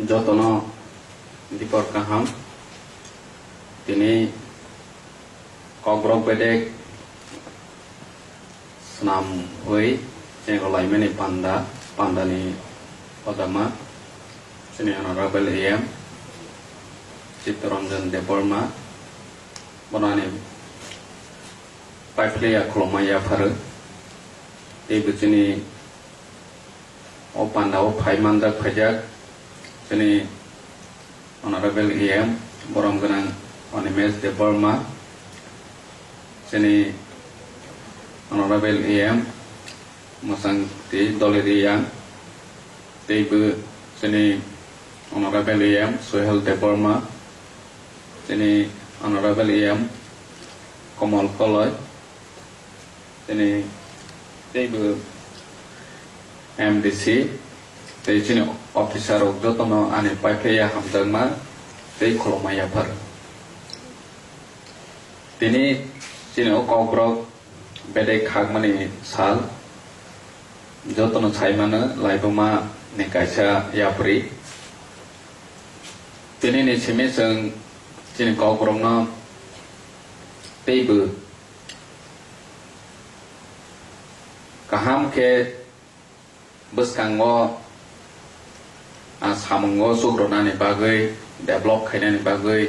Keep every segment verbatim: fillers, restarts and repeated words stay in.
Jotono dipor kaham. Tini Kokborok bedek swnamwi chengkolaimani panda, pandani kodama chini Honorable A M Chittaranjan Debbarma bono ani paiphlaiya khulumma yapharo. Tei bo chini o panda o phai manjak phaijak chini Honorable A M borom gwnang Animesh Debbarma, chini Honorable A M Mwsang Twi Doliri Yang, tei bo chini Honorable A M Suhel Debbarma, chini Honorable A M Komal Koloi, chini tei bo M D C tei chini officer rok jotono ani paiphlaiya hamjakma tei khulumma yaphar. Tini chini o Kokborok bedek khakmani sal jotono saimano laibuma ni kaisa yapri. Tini ni simi chwng chini Kokborokno tei bo kaham khe bwskango, ah, samungo chukronani bagwi, develop khainani bagwi,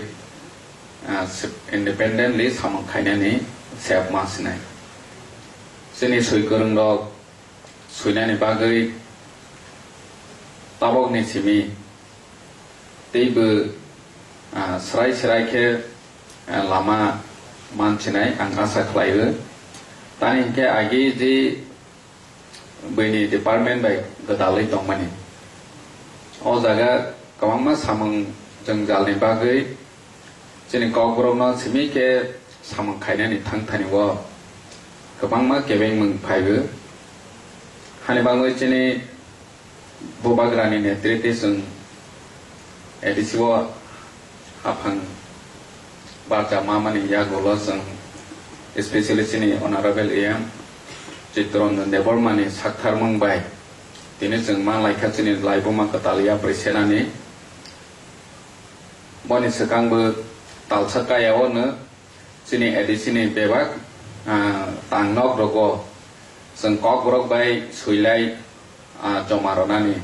ah, se-, independently samung khainani sep ma sinai. Chini swi kwrwngrok swinani bagwi tabokni simi tei bo, ah, srai srai khe, ah, lama mansinai ang asa khlaio. Tani hinkhe agi je bini department bai gwdalwi tongmani. O jaga kwbangma samung jwngjalni bagwi chini Kokborokno simi khe samung khainani thangthani o kwbangma kebengmung phaibo. Hani bagwi chini Bubagrani netrite chwng A D C o haphang barja mamani yagulo chwng, especially chini Honorable A M Chittaranjan Debbarmani saktharmung bai tini chwng ma laikha chini laibuma kwtal yapri senani. Boni swkangbo talsa kaya o no chini A D C ni bebak, ah, tang nok rogo chwng Kokborok bai swilai, ah, joma rwnani,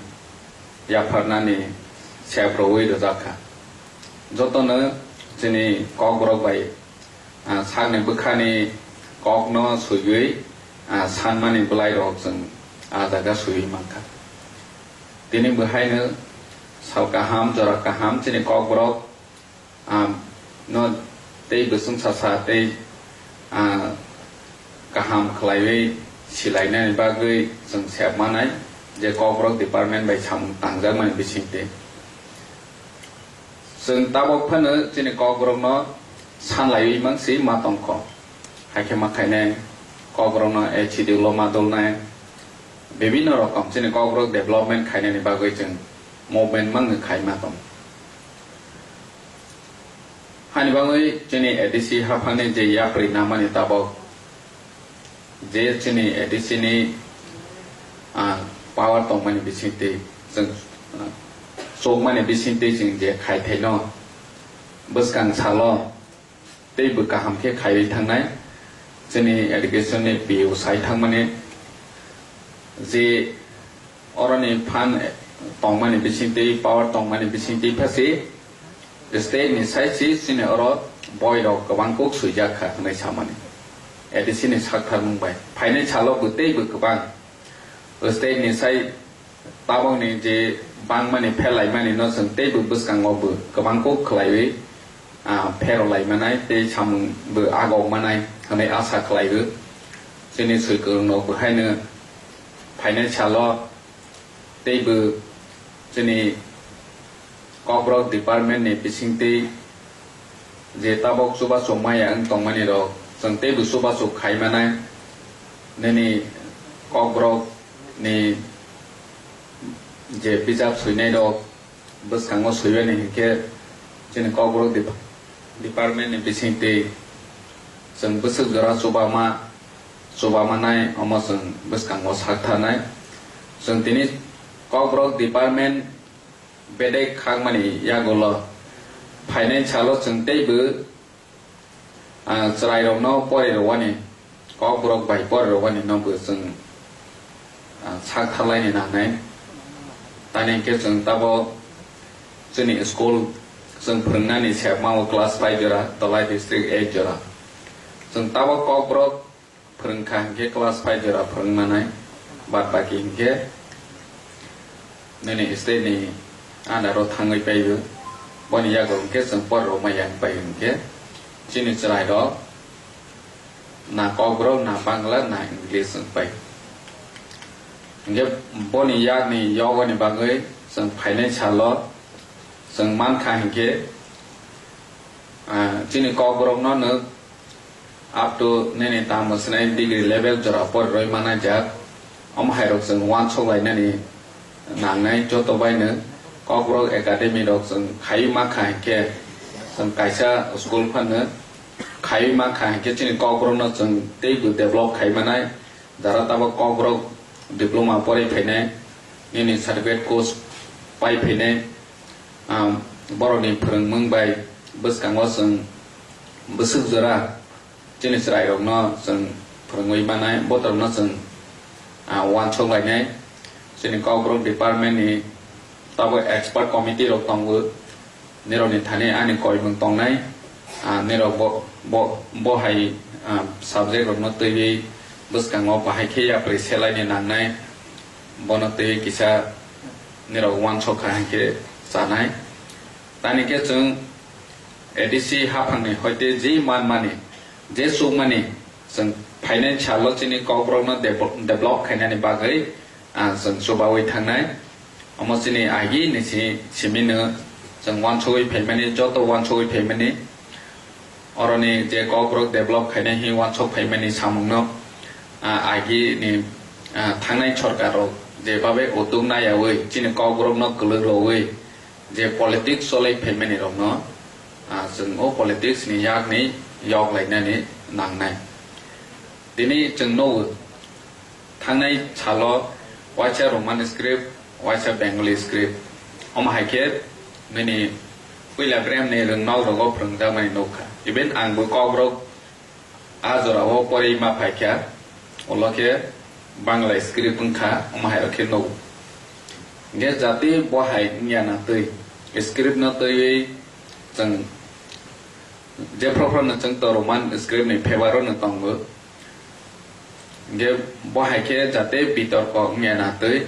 yapharnani sep rwui rwjak kha. Jotono chini Kokborok bai, ah, sakni bwkhani kokno swiwi, ah, sanmani bwlairok chwng ah jaga swiwi mankha. Tini bo haino sal kaham, jora kaham chini Kokborok, ah, no tei bwswng sasa tei, ah, kaham khlaiwi silainani bagwi chwng sep manai je Kokborok department bai samung tangjakmani bisingtwi. Chwng tabok phano chini Kokborokno sanlaiwi mangsi ma tongkho. Haikhe ma khainai Kokborokno H D ulo ma dulnai. Bibinno rokom chini Kokborok development khainani bagwi chwng movement mangwi khai ma tong. Hani bagwi chini A D C haphangni je yapri namani tabok je chini A D C ni, ah, power tongmani bisingtwi chwng, ah, chukmani bisingtwi chwng je khaithaino bwskang salo tei bo kaham khe khaiwi thangnai. Chini education ni P O sai thangmani je oroni phan tongmani bisingtwi, power tongmani bisingtwi phasi state ni sai si chini oro boy rok kwbang kuk swijak kha hwnwi samani A D C ni saktharmung bai. Phainai salo bo tei bo kwbang state ni sai tabokni je bangmani phelaimani no chwng tei bo bwskango bo kwbang kuk khlaiwi, ah, pherolaimanai tei samung bo agokmanai hwnwi asa khlaio. Chini swi kwrwng rok bo haino phainai salo tei bo chini Kokborok department ni bisingtwi je tabok chubachu maya wng tongmani rok, chwng teibo chubachu khai manai. Nini Kokborok ni je bijap swinai rok bwskango swibani hinkhe chini Kokborok dep-, department ni bisingtwi chwng bwswk jora chubama, chubamanai omo chwng bwskango saktharnai. Chwng tini Kokborok department Bedek khakmani yagulo phainai salo chwng teibo, ah, chwrairokno pori rwani, kokborok bai pori rwani no bo chwng, ah, sak tharlaini nangnai. Tani hwnkhe chwng tabo chini school chwng phwrwngnani sepmao class five jora, Dolai district eight jora. Chwng tabo kokborok phwrwngkha hwnkhe class five jora phwrwng manai, bad baki hwnkhe nini state ni under o thangwi paio. Boni yago hwnkhe chwng porrok maya wngpai hwnkhe chini chwrairok na kokborok, na Bangla, na English wngpai. Hwnkhe boni yakni yogoni bagwi chwng phainai salo chwng mankha hwnkhe, ah, chini kokborokno nwk up to nini tamo swnai degree level jora pori roi manai jak. Omo hai rok chwng uansuk lainani nangnai joto bai no. Kokborok academy rok chwng khaiwi mankha hwnkhe chwng kaisa school phano khaiwi mankha hwnkhe chini kokborokno chwng teibo develop khai manai. Jara tabok kokborok diploma pori phainai, nini certificate course pai phainai, um, borokni phwrwngmung bai bwskango chwng bwswk jora chini chwrairokno chwng phwrwngwi manai, botorokno chwng, ah, uansuk lainai. Chini kokborok department ni tabo expert committee rok tongo, nirokni thani ani koimung tongnai, ah, nirok bo, bo, bo hai, ah, subject rokno twiwi bwskango bahai khe yapri selaini nangnai, bono twiwi kisa nirok uansuk kha hwnkhe chanai. Tani khe chwng A D C haphangni hoite je manmani, je chukmani chwng phainai salo chini kokborokno devo-, develop khainani bagwi, ah, chwng chubawi thangnai. Omo chini agi ni si-, simi no chwng uansugwi phaimani, joto uansugwi phaimani. Oroni je kokborok develop khainai hi uansuk phaimani samungno, ah, agi ni, ah, thangnai sorkar rok je babe utuk nayawi chini kokborokno kwlwk rwwi je politics cholai phaimani rokno, ah, chwng o politics ni yakni yok lainani nangnai. Tini chwng nogo thangnai salo waisa Roman script, waisa Bengali script. Omo hai khe nini puila brem ni rwngnok rogo phwrwngjakmani nukha. Even ang bo kokborok a jora o porwi ma phaikha, ulo khe Bangla script wngkha, omo hai rok khe nugo. Hwnkhe jati bo hai wngya na twi, script no twiwi chwng jephru phru no chwng to Roman script ni favor o no tongo. Hwnkhe bo hai khe jate bitorko wngya na twi,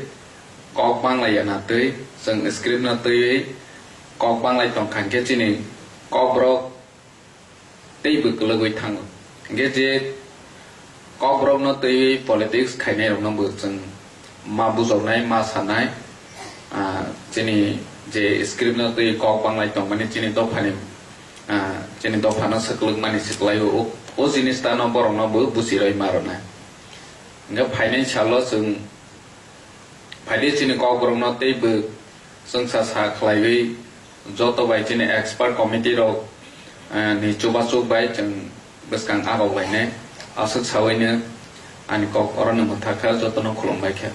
kok banglaiya na twi, chwng script no twiwi kok banglai tongkha hwnkhe chini kokborok teibo kwlwgwi thango. Hwnkhe je kokborokno twiwi politics khainairokno bo chwng ma bujoknai, ma sanai, ah, chini je script no twi kok banglai tongmani chini dophani, ah, chini dophano swklwkmani swklaio, o, o jinis tano borokno bo buchiroi ma rwnai. Hwnkhe phainai salo chwng phaidi chini kokborokno teibo chwngsa sa khlaiwi joto bai chini expert committee rok, eh, ni chubachuk bai chwng bwskang arok lainai. Aswk saui no ani kok oro no mwthakha, jotono khulumbai kha.